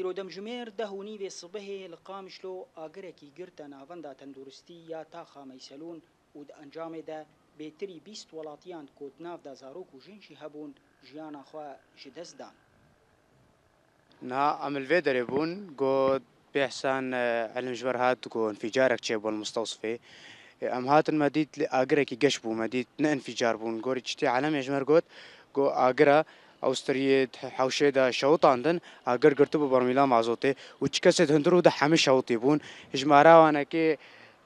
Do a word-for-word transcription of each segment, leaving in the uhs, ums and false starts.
Îro demjimêr deh û nîvê sibihê li Qamişlo agirekî girte navenda tenduristî ya Taxa Meyselûn û di encamê de bêtirî bîst welatiyan ku di nav de zarok û jin jî hebûn, jiyana xwe ji dest dan. Niha em li vê derê bûn, got bêhsan, e, elim ji ber hat, got înfîcarek çêbû li Mistewsifê. E, em hatin, me dît lê agirekî geş bû, me dît ne înfîcar bûn. Gorî çitê elemê ji me re got, got agira ew stiriyê di hewşê de şewitandin, agir girtibû bermîla mazotê û çi kesê di hundir û de hemî şewitî bûn. Jimara wanekê,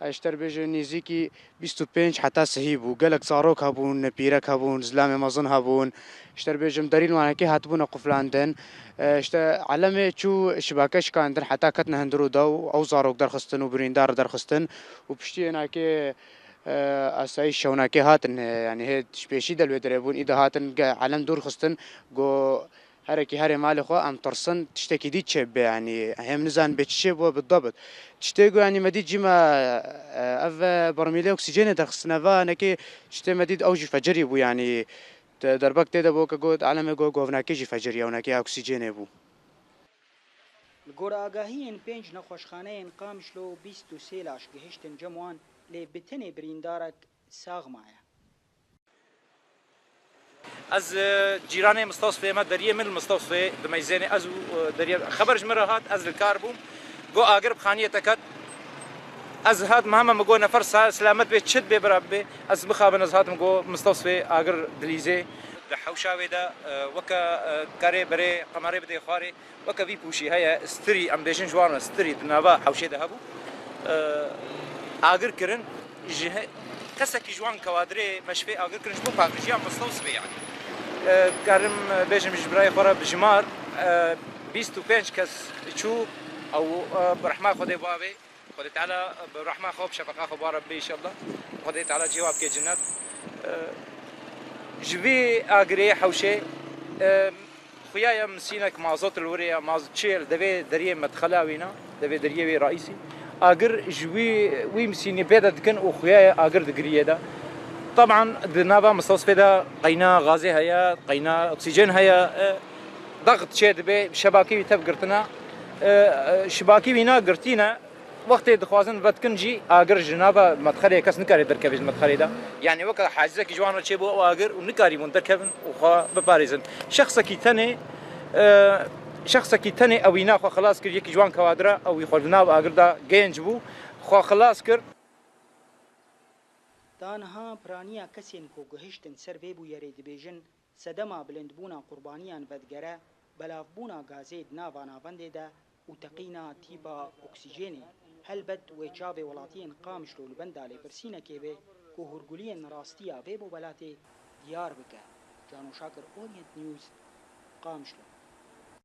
e, ji te re bêjin nêzîkî bîst û pênc heta sihî bû. Gelek zarok hebûn, pîrek hebûn, zilamê mezin hebûn. Ji te re bêjim derîn wanekê hatibûne quflandin. E, işte elemê çû şibake şikandin heta ketine hundir û de û ew zarok derxistin û birîndar derxistin û piştî ênakê, e, asayî şewnakê hatin, e, yanî hê ji pêşî de li wê derê bûn, î de hatin ge-, elem dûr xistin, got, herekî herê malê xwe, em tirsin tiştekî dî çêbibe, yanî hêm nizan bê çi çêbû bi dabit. Tiştê ku, yanî me dît cî me, e, ev, e, bermîlê oksîjenê derxistine, va hinekê tiştê me dît ew jî fecirî bû, yanî te derbek tê de bû ke got, alemê got govnakê jî fecirî ye, hinekê oksîjenê bû. Li gor agahiyên pênc nexweşxaneyên Qamişlo bîst û sê laş gihiştin cem wan, lê bi tenê birîndarek sax maye. Ez, e, cîranê Mistewsfê me, deriyê min li Mistewsfê dimeyzêne. Ez û, e, deriyê xeber ji min re hat, ez li kar bûm. Got agir bi xaniyê te ket. Ez hatim hema min got nefer sa-, selamet bê, çi dibê bira bibê. Ez mixabin, ez hatim got Mistewsfê agir dilîzê. Di hewşa wê de, e, weke, e, karê berê, qemerê bidê xwarê. Weke vî pûşî heye, stirî, em bêjin ji wan re stirî di nava hewşê de hebû. E, agir kirin, ji he-, kesekî ji wan kewadirê meşfê agir kirin ji bo paqijiya Mistewsfê, yanî. E, karim bêjim ji birayê xwe re bijimar, e, bîst û pênc kes çû, ew, e, bi rehma Xwedê bavê. Xwedê Teala bi rehma xwe, bi şefeqa xwe bi wan re bibe înşallah. Xwedê Teala cihê wan bike cennet. E, ji vî agirê hewşê, e, xuya ye misînek mazot li wir e, maz-, çi ye, li devê deriyê medxela wîna, devê deriyê wê raîsî. Agir ji wî, wî misînî pê de dikin û xuya ye agir digiriyê de. Teban di nava Mistewsfê de qeyna gazê heye, qeyna oksîjen heye, e, daxit çê dibe, şebakê wî tev girtine, e, e, şibakî wîna girtîne. Wextê dixwazin vedikin jî agir ji nava medxelê kes nikare derkeve ji medxelê de. Yanî weke hacizekî ji wan re çêbû ew agir û nikarîbûn derkevin û xwe biparêzin. Şexsekî tenê, e, şexsekî tenê ewîna xwe xilas kir, yekî ji wan kewadira ewî xwe li nav agir de genc bû, xwe xilas kir. Taniha piraniya kesên ku gihiştin ser vê bûyerê dibêjin, sedema bilindbûna qurbaniyan vedigere, belavbûna gazê di nava navendê de û teqîna tîpa oksîjenê. Helbet wê çavê welatiyên Qamişlo li benda lêpirsînekê be ku hûrguliyên rastiya vê bobelatê diyar bike. Cano Şakir, Orient News, Qamişlo.